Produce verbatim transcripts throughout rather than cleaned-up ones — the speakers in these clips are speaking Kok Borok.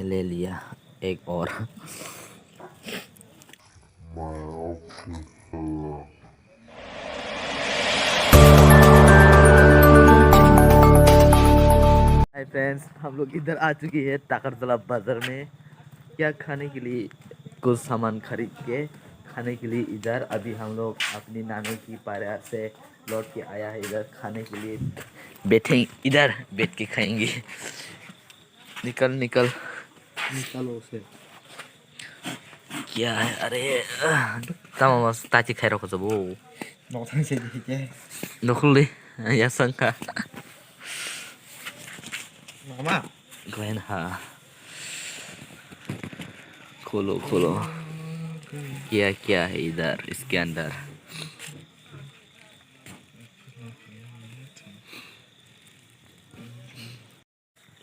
ले लिया एक और। हाय फ्रेंड्स, हम लोग इधर आ चुके हैं टाकरतला बाजार में। क्या खाने के लिए कुछ सामान खरीद के खाने के लिए इधर। अभी हम लोग अपनी नानी की पारा से लौट के आया है इधर खाने के लिए। बैठे इधर, बैठ के खाएंगे। निकल, निकल। निकल उसे। क्या है? अरे, tamo mas tati khairok kho bo. Nok thang se di ke. Nokul di, ya sangka. Mama. Gwen ha. खोलो, खोलो। क्या, क्या है इधर, इसके अंदर?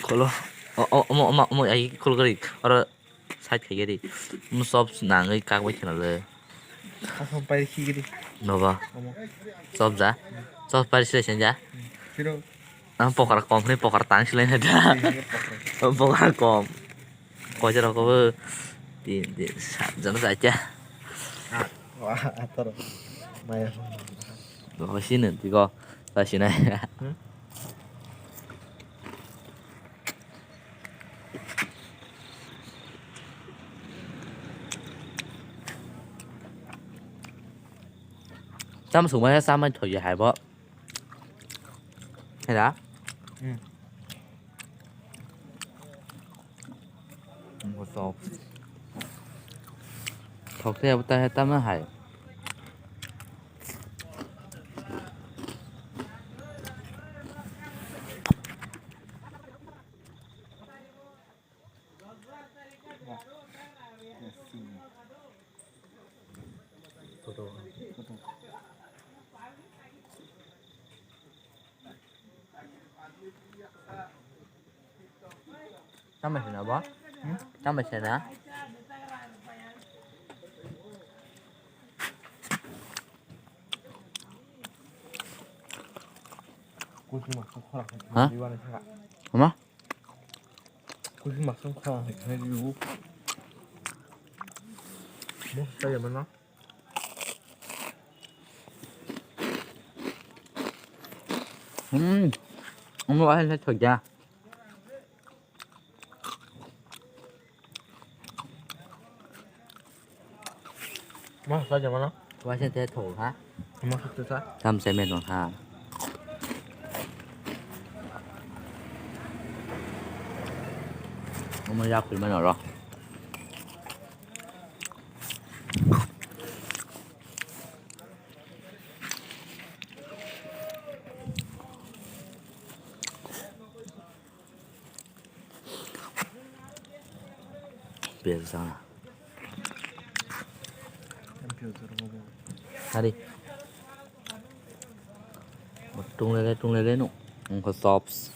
Kholo. O, o, omo, omo, omo, ai khol gari. Oro side khai gari. Omo chop nangwi kagwi khna le. Asam pai khi gari. Noba. Omo. Chop ja. Chop pai sile sen ja. Phiro. Ang pokara kom ni pokara tang sile na da. Iya, iya, pokara. Pokara kom. Koisa rok bo. Di, di, sa, jana sa cha. Ah, wah, ator. Maya. Bo sini, tigo. Sa sini. Hmm? Tam sung mai sa mai thoi hai bo. Hai da? Hmm. Bo sok. Thok te bo ta hai tam hai. Tama sina ba? Hmm? Tama sina? Ha? Ama? Kusi masuk kha hai dulu. Mo saya mana? Hmm. Omo ahal na thoja. Mas, sa jama na? Wa se te thok ha. Mas, sa te sa. Tam se me no ha. Omo ya pil ma no ro. Piyaj sana. Hari. Tung lele, tung lele no. Ungko chops.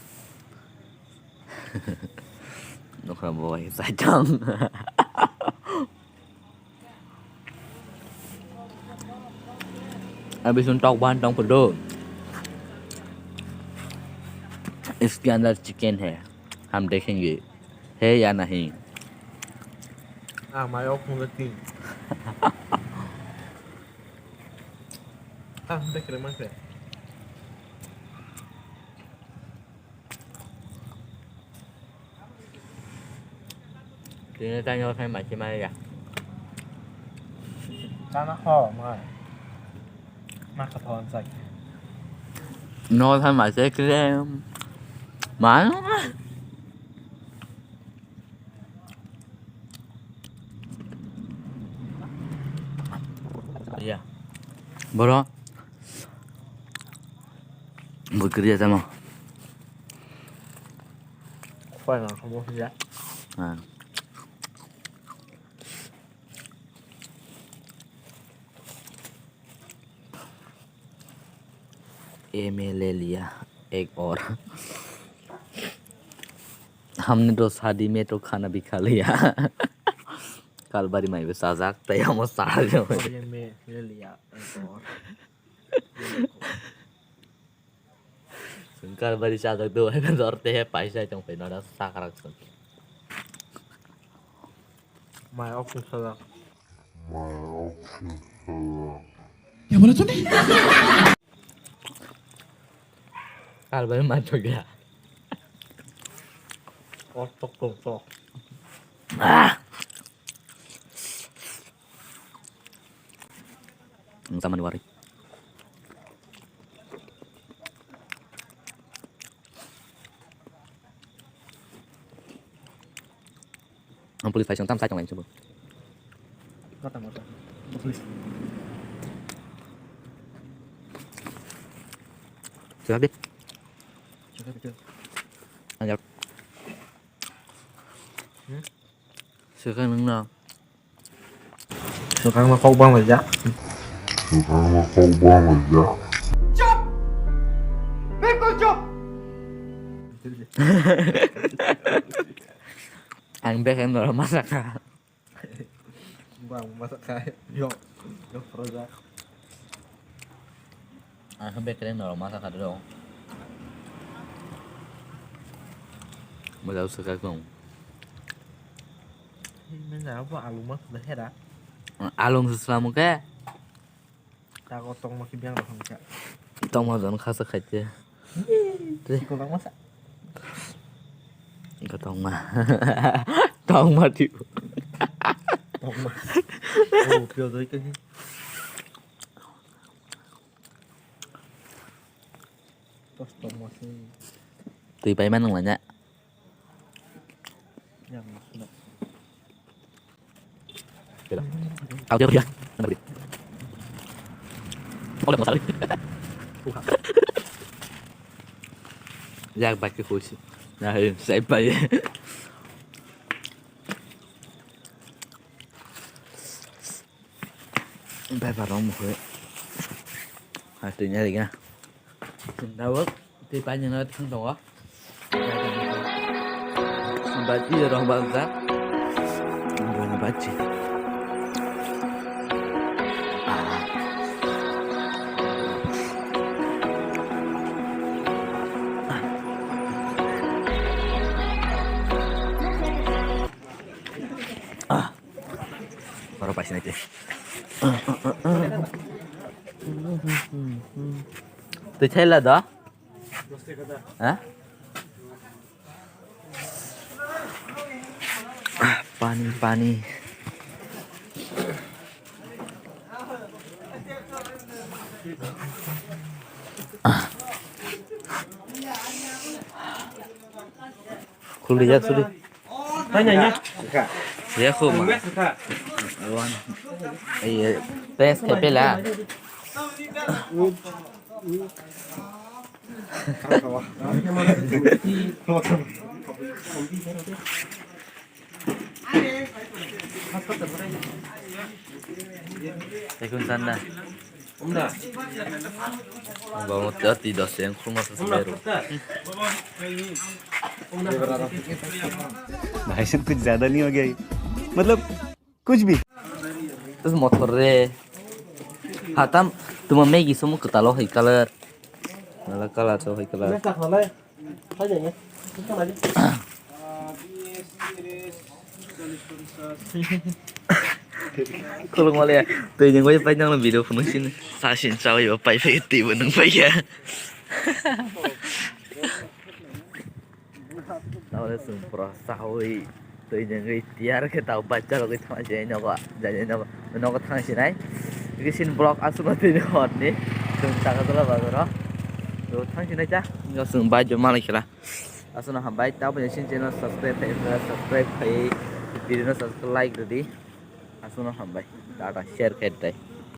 Nokra bo sai tong. अभी सुन talk one talk दो। इसके अंदर चिकन है, हम देखेंगे है या नहीं। Ah, mai ok mula tin. Ah, bekre makre. Tini tanya khai machi maya. Tana ho ma. Ma ka thon sai. No than machi krem. Ma. Ya. Boro. Bukri ya sama. Khwai ma khamo ya. Ha. ये मैं ले लिया एक और। हमने तो शादी में तो खाना भी खा लिया। Kalbari mai bwsajak tei omo sajak. ये मैं ले लिया एक और। Chwng kalbari chajak do hai jor tei paisa chong pai nana sakrak chwng. Mai off ni sajak. Mai off ni sajak. Ya bola tuni. Kalbai ma thok ya. Tok tok tok. Ah. Ang sama ni wari. Ang police phai song tam sai tong lai sabo. Kata mata. Police. Siap deh. Siap deh. Anjak. Hmm? Siap kan nang na. Swkangno kok bang laijak. Swkangno kok bang laijak. Chup! Bilkul chup! Ang bek em norok ma sakha. Bang ma sakha. Yo, yo, proja. Ang khe bekereng norok ma sakha doro. Mojao swkak tong. Mena bo alung ma sula hera. Alung sula mukhe. Tago tongma khe biang rok hwnka. Tongma jon khasa khaite. Tei. Sikol rok masa. Engka tongma. Tongma twi. Tongma. Oh, pio doi khe. Tos tongma se. Twi pai ma nang lanya. Yang masuk. Kau dia dia. Kau dah masalah. Yak bak ke khushi. Nah, saya pai. Bai barong mukhe. Hai twi nya riga. Chwng tabuk tei paini no thang tongo. Baji rong bajak. Boni baji. Ah. Oro paisi nai twi. Twi thaila do? Ha? Ah, pani, pani. Ah. Khuldi jak sudi. Tanya ya. Ya khu ma. Awan. Iya, tes kepela. Ekun sanda. Bang tati dos yang khulma sa seberu. भाई साहब, कुछ ज्यादा नहीं हो गया ये? मतलब, कुछ भी। Terus motor re. Hatam tuma megi sumu ketalo hai color. Nala color so hai color. Khulung male ya. Twi jeng bai pai nang video phunuk sin sa sin sa bai pai pai twi bo nang pai ya. Tawle chwng pura chawi twi jengwi tiyar khe tau bacha rogwi thangsinai nogo, jani nogo, nogo thangsinai. Bisin vlog aswk twi horni chwng Takarjala bazaro. To thangsinai cha, chwng bai jo malai khela. Aswkno hambai, tabo ni channel subscribe khai, subscribe khai, video no subscribe, like rwdi. Aswkno hambai. Tata, share khai dai.